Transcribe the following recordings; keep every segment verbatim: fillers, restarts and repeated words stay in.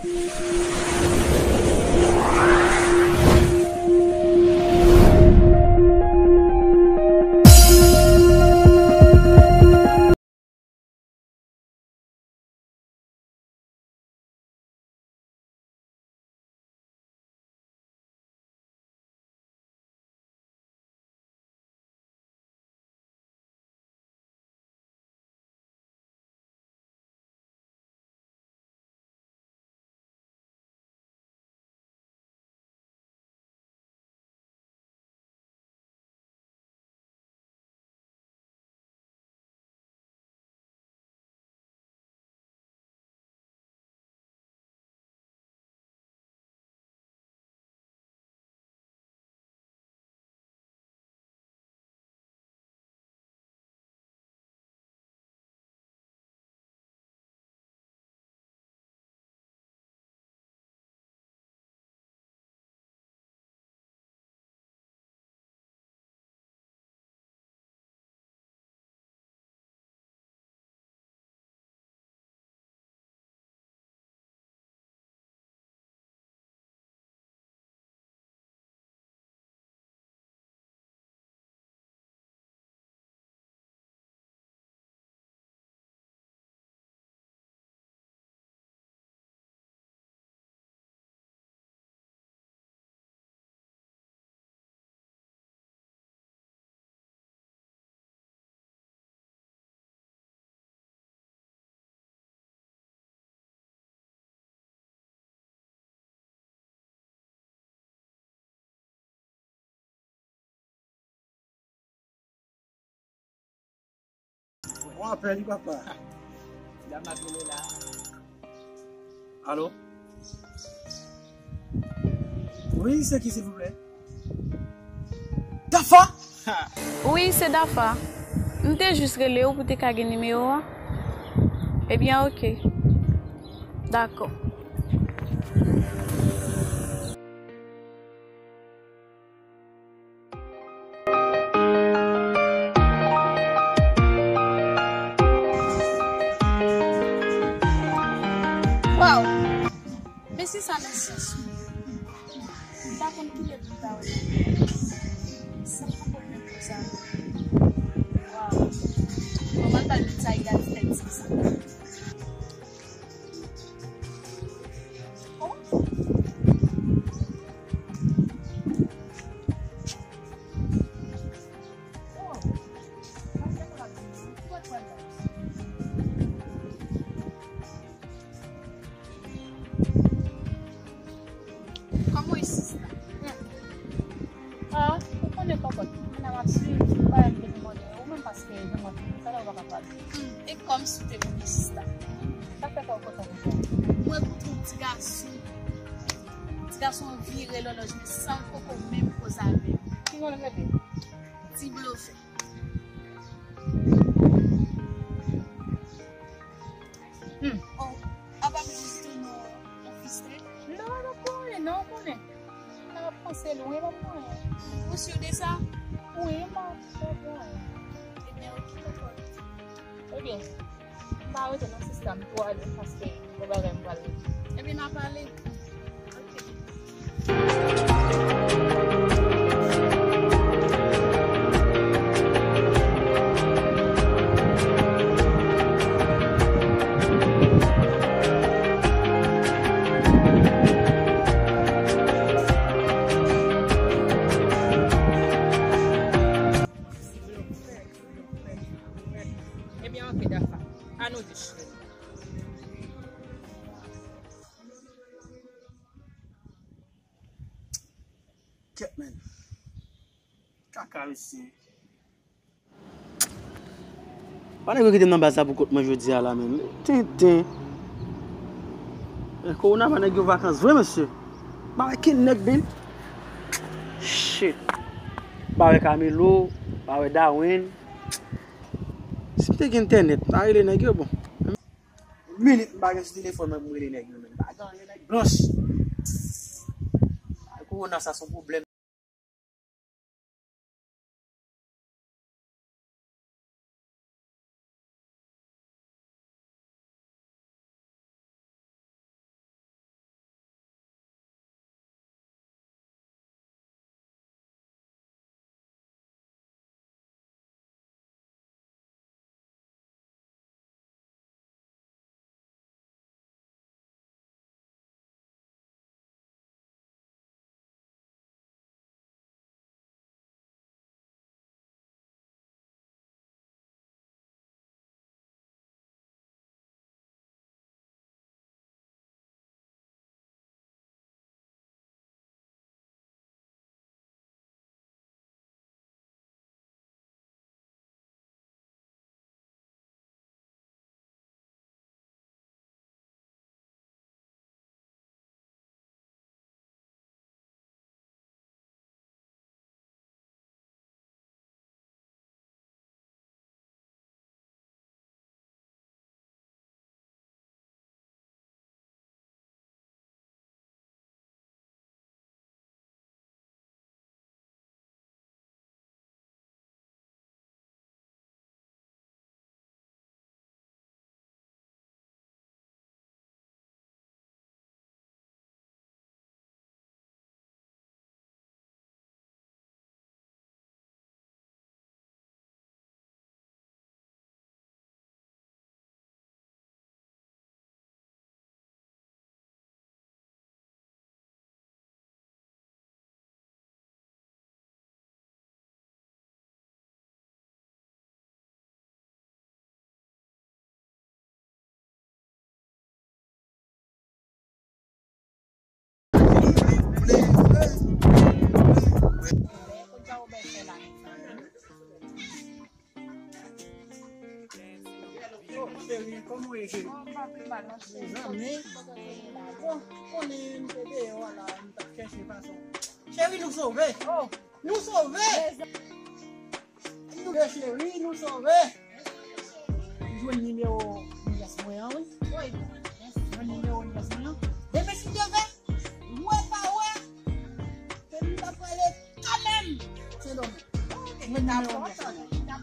Bon apèl wi papa. Dam ap rele la. Alo? Wi, se ki, silvouplè? Dafa? Wi, se Dafa. M te jis rele w pou te ka gen nimewo a. Ebyen, oke. Dakò. Waw! Mesye sa nan sans mwen. M pa konn kilè pou m ta wè l. Sa poko menm pou sa. Waw! Bon, m al ba l menm sa egal tèt sa. Oh! Kòman w ye sista? Ah, ou konnen kòkòt, mwen la m ap swiv, ou pa wè m vin mande ou menm paske jan w ap viv, talè ou pa ka pale. Hmm, e kòmsi w te konnen sista? Sa fè kè w kontan konsa? Mwen koute yon ti gason, ti gason vire lòlòj mwen san m poko menm koze avè l. Ki non l rele? Ti blofè. Hmm. Oh, apa m jis tounen yon fiste? Non, non, pou anyen, non, konnen. Sa ap panse lwen, pa pou anyen. Ou si de sa? Wi, m pa, pa pou anyen. Ebyen, oke, pa twò. Ebyen, m pa rete non, sista, m tou ale, paske gen bagay m pral regle. Ebyen, n a pale. Ebyen, oke, Dafa. A nou de. Kèt, men. Kaka, mesye. Pa nèg yo kite m nan baz la pou kont mwen jodi a la menm. Tenten. Eh, kowona fè nèg yo vakans vre, mesye. M pa wè kenn nèg, men. Shit. M pa wè Camilo, m pa wè Darwin. Si m te gen entènèt, m ta rele nèg yo, bon. Minit m pa gen sou telefòn mwen pou m rele nèg yo menm. M pa gen anyen, nèg blanch. Ay, kowona sa se yon pwoblèm. Kòman w ye, cheri? Mezanmi. Bon, ou konnen m te deyò a la, m t ap chèche fason. Cheri, nou sove! Nou sove! Nou sove, cheri, nou sove! M jwenn nimewo nièce mwen an, wi. Jwenn nimewo nièce mwen an. Demen si Dye vle, wè pa wè, ke nou ta prale kanmenm Sendomeng. Mwen nimewo nièce mwen an.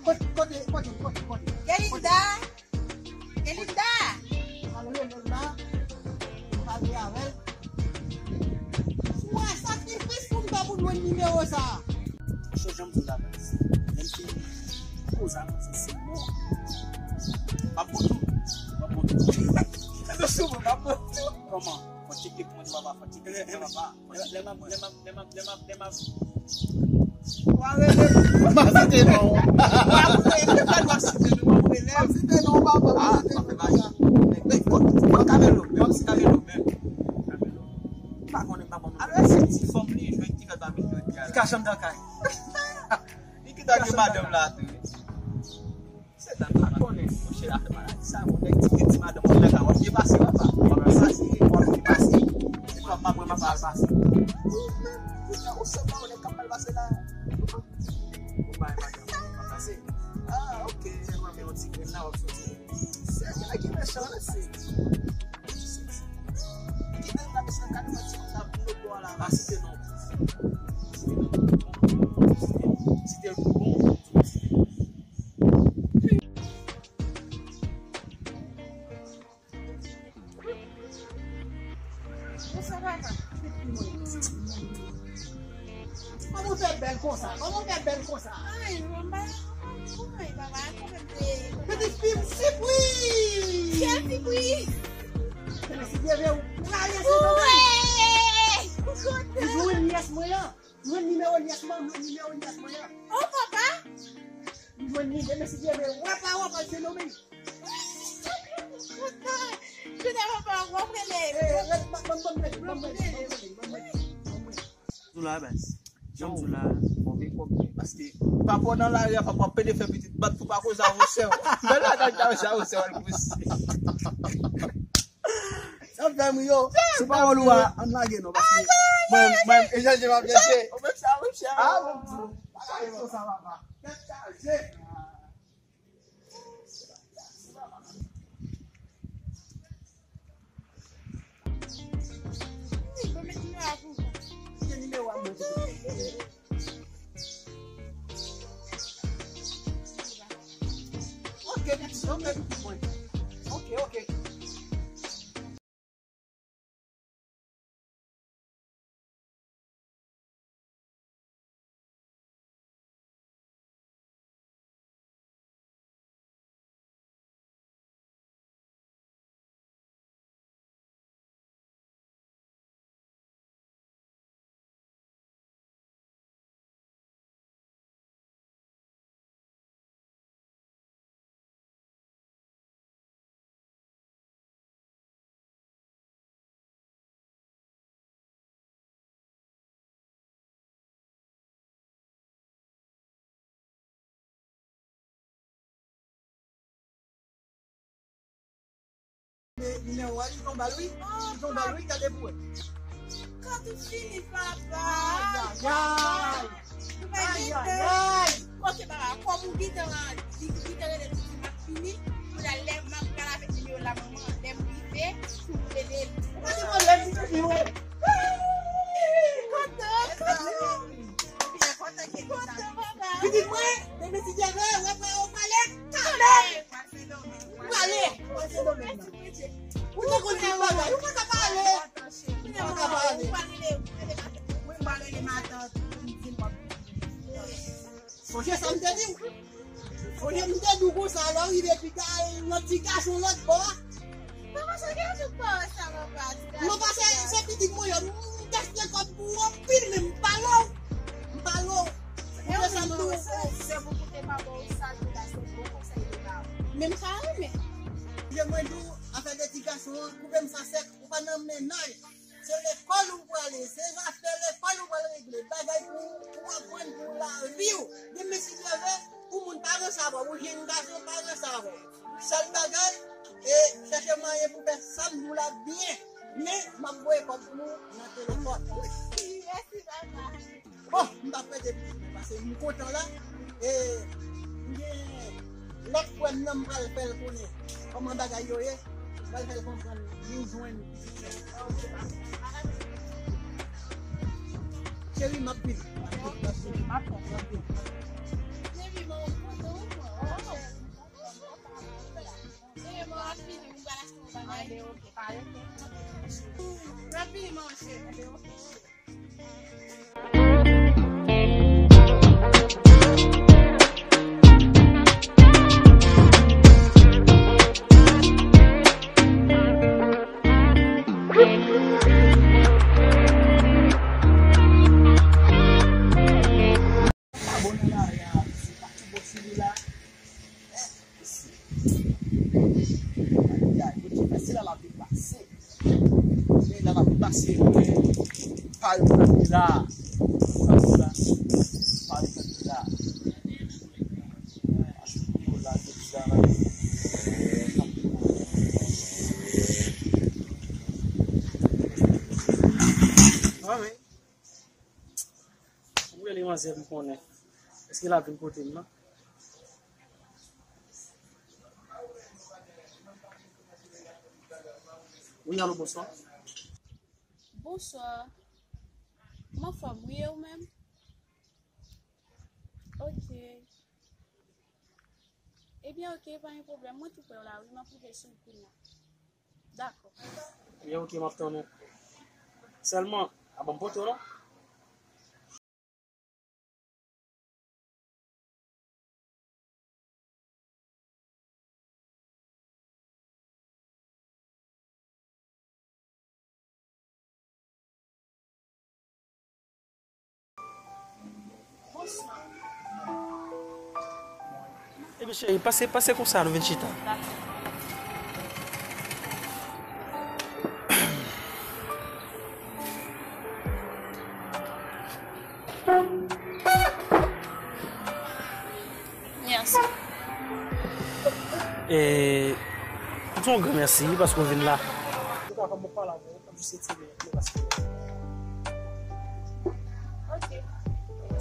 Kote, kote, kote, kote, kote? Kelinda! Kelinda! Al rele l la, pale avè l. Fè sakrifis pou m ta pou jwenn nimewo sa a. Chonje m di w la, menm si, menm si, pou sa, se, se bon. M ap bon tou. M ap bon tou. Mwen sou mwen, m ap bon tou. Kòman? Fò tcheke pou mwen, papa, fò tcheke pou mwen, papa. Lè m ap, lè m ap, lè m ap, lè m ap, lè m ap. Wa rele. M ap site non. Wa rele, fè w ap site non, wa rele. M ap site non, papa, m ap site non, papa. Bon, bon, Kamelo, men m ap site Kamelo, men. Kamelo. M pa konnen, m pa konnen. Alò, se ti fanm li jwenn ki fè pa vin jodi a la. Ki ka chanm nan kay. Li ki ta gen madanm la tou. Se sa m pa konnen. Monchè, afè maladi sa, yon nèg ti, ti madanm, w ap byen pase, papa. W ap byen pase, w ap byen pase. Se pa m ap pran, m ap al pase. Ou menm, ou menm, ou sanble yon nèg k ap mal pase la. Ou pa yon madanm, w ap pase. Ah, ok, se mwen, men yon ti grenn la, w ap soti. Se nèg ki mechan, se. Kite m gade sa, gade sa, ti moun la pou nou bò la, pase non. Ti te bon. Kòman w fè bèl konsa? Kòman w fè bèl konsa? Ay, mwen pa, ay, papa, kòman te. Pitit fi m, sipriz! Kèl sipriz? Kèl sipriz? Ou prale se mwen. Ou jwenn yès mwen an. Jwenn nimewo yès mwen, jwenn nimewo yès mwen an. Oh, papa! Jwenn li, demen si Dye vle, wè pa wè, pral Sendomeng. Kontan. Jounen papa, w ap rele. Eh, rele, ban, ban, ban, ban, ban, ban, ban, ban. Sou la, baz. Janm sou la. Move kòb li. Paske, papa w nan lari a, papa w pede fè pitit, bat tou pa koz avosè w. Men la, gad avosè w, al koz. Sa fè m ri yo. Se pawòl ou a, ann lage non, paske mwen, mwen, e chanje m ap chanje. Ou menm sa, ou menm sa. Ah, bon, bon. Bagay konsa, papa. Tèt chaje. Wi, bon, men nimewo a pou ou. Kite nimewo a mwen. Ok, ok, ok. Ok, ok. Nimewo a, li tonbe wi. Li tonbe wi, gade pou wè. Kan tout fini, papa. Ay, ay, ay. Ay, ay, ay. Ok, papa, kòm ou gentan, li gentan rele tout moun ap fini, kounye a lè m ap pral avèk nimewo la, manman, lè m rive, si w rele l. Ou pa gen pwoblèm, ti pitit mwen. Kontan. Byen kontan ke kontan, papa. Pitit mwen, demen si Dye vle, wè pa w pale, kanmenm. Ou prale, ou prale Sendomeng nan. Ou te konn tout bagay, ou pa ka pale. Ou pa ka pale. Sonje sa m te di w. Sonje m te di w konsa, lè w rive pita, nan ti gason lòt bò a. Papa, sa gen tout pawòl sa, papa, ti gason. Non, pase, se pitit mwen yo, m gaspye kòb pou ou anpil, men m pale w. M pale w. Ou wè sa m di w? Se pou koute papa w sa, ti gason, bon konsèy li ba ou. Men m pa renmen. Sonje mwen di w, afè de ti gason an, koupe m sa sèk, ou pa nan mennaj. Se lekòl ou prale, se zafè lekòl ou pral regle, bagay pou, pou aprann pou lavi w. Demen si Dye vle, pou moun pa ranse avè w, ou jenn gason pa ranse avè w. Sèl bagay, e chèche manyen pou fè sa m di w la byen. Men, m ap voye kòb pou ou nan telefòn. Mèsi, papa. Bon, m pa pèdi plis, paske m kontan la. E m gen lòt frè m nan, m pral fè l konnen kòman bagay yo ye. M pral fè l konprann nou jwenn pitit la. Cheri, m ap vini. M ap vini. M ap vini. Cheri, m ap vini. Cheri, m ap vini. M pral achte yon bagay. Anben, oke, pale. M ap vini, manman cheri. Anben, oke. Abone la, la, se pa ki bò sou li la. Isi. Ay, ay, ok, men se la l ap pase. Se la l ap pase, mwen, pa l tande la. Sa, sa, pa l tande la. Achte pou yo la, se bizarre. Anmwey. M rele manzè m konnen. Èske l ap vin kote m nan? Wi, alo, bonswa. Bonswa. M anfòm, wi, e ou menm? Ok. Ebyen, ok, pa gen pwoblèm. Mwen tou prè w la, wi, m ap rive sou l kounye a. Dakò. Ebyen, ok, m ap tann ou. Sèlman, a ban m pote w non. Ebyen, cheri, pase, pase konsa, nou vin chita. Mèsi. E, m di w yon gran mèsi paske w vin la. Antouka, fò m pale avè w, fò m jis etire yon pye paske. Ok.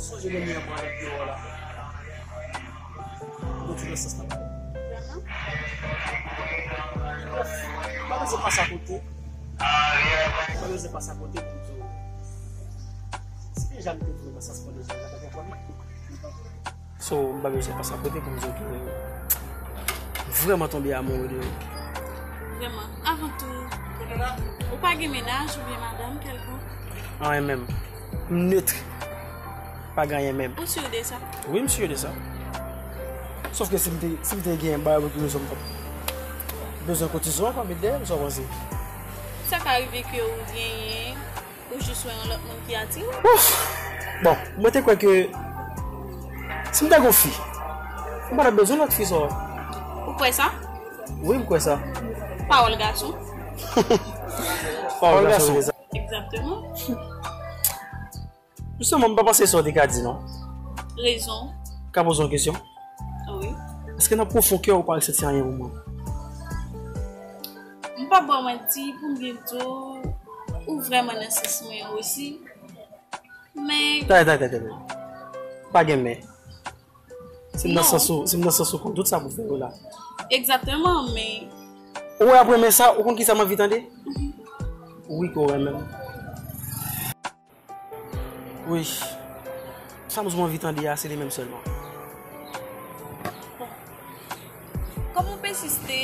Sonje lè m ye pran avèk yo la. Ou kontinye sans la. Vrèman? Brèf, m pa bezwen pase akote. M pa bezwen pase akote pou di w. Si deja m te vin nan sans mwen deja, w ta konprann mwen. So, m pa bezwen pase akote pou m di w ke m vrèman tonbe amoure de ou. Vrèman, avan tou, ou pa gen mennaj oubyen madanm kèlkonk? Anyen menm. M neutre. Pa gen anyen menm. Ou sur de sa? Wi, m sur de sa. Sòf ke si m te, si m te gen bagay pou ki rezon m t ap bezwen kotize w ankò, met dèyè m, sa w panse? Sa ka rive ke ou genyen Ou jis wè yon lòt moun ki atire w? Ouf! Bon, mwen te kwè ke si m ta gon fi, m pa t ap bezwen lòt fi sa. Ou kwè sa? Wi, m kwè sa. Pawòl gason. Pawòl gason. Egzakteman. Jisteman, m pa panse sa w te ka di, non. Rezon? Ka poze yon kesyon? Wi. Èske nan pwofon kè w ou pa resanti anyen pou mwen? M p ap ba w manti pou m byen di w, ou vrèman nan sans mwen osi. Men. Tande, tande, tande, tande. Pa gen men. Si m nan sans ou, si m nan sans ou, konn tout sa pou fè yo la. Egzakteman, men. Ou wè apre men sa, ou konn kisa m anvi tande? Wi, ke w renmen m. Wi. Sa m anvi tande a, se li menm sèlman. Bon. Kòm ou pèsiste,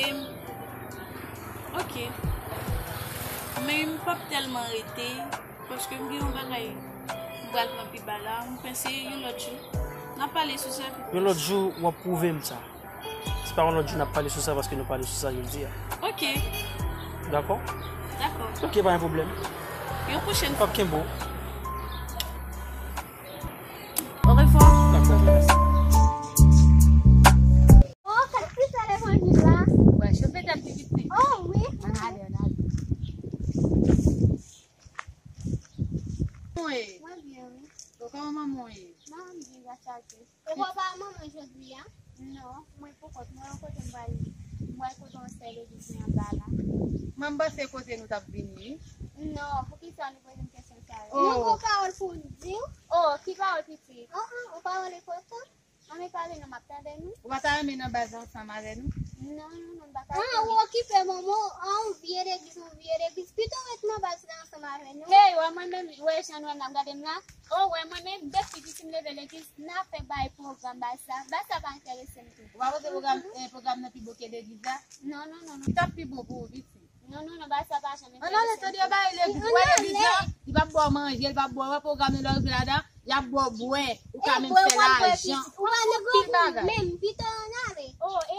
ok. Men m p ap tèlman rete, paske m gen yon bagay m pral pran pi ba la. M panse yon lòt jou, n a pale sou sa pi plis. Yon lòt jou, w ap pwouve m sa. Se pa yon lòt jou n ap pale sou sa paske nou pale sou sa jodi a. Ok. Dakò? Dakò. Ok, pa gen pwoblèm. Yon pwochèn fwa. Kenbe w. Au revoir. Dakò, mèsi. Oh, kèk ti telefòn vin la. Wè, chofe tèt li piti. Oh, wi. Ann ale, ann ale. Mwen byen, wi. Bon, kòman manman w ye? Manman m byen, gras a Dye. Ou papa a manman jodi a? Non, mwen poko, mwen an kote m prale. Mwen kote yon sèl legliz li anba la. Mwen m panse kote nou t ap vini wi. Non, poukisa nou poze m kesyon sa yo? Nou gon pawòl pou n di w. Oh, ki pawòl pitit? Oh, oh, yon pawòl enpòtan. Ann pale non, m ap tande nou. Ou pa ta renmen nan baz la ansanm avè nou? Non, non, non, m pa ka. Ah, ou okipe manman w, ah, yon vye legliz, yon vye legliz. Pito ret nan baz la ansanm avè nou. Hey, wè mwen menm, wè jan nou wè m nan gade m la. Oh, wè mwen menm, depi piti m leve legliz, n ap fè bay pwogram baz la. Baz la pa enterese m tou. Ou pa panse pwogram, eh, pwogram nan pi bon ke legliz la? Non, non, non, non. Ki t ap pi bon pou ou, piti? Non, non, non, baz sa pa janm enterese m. Ann ale tande yo ba legliz. Ou wè legliz la, li p ap ba w manje, li p ap ba w, wè pwogram nan lè w rive ladan, y ap ba w bwè. Ou ka menm fè lajan. Ou pa nan pwogram menm, pito ann ale. Oh, e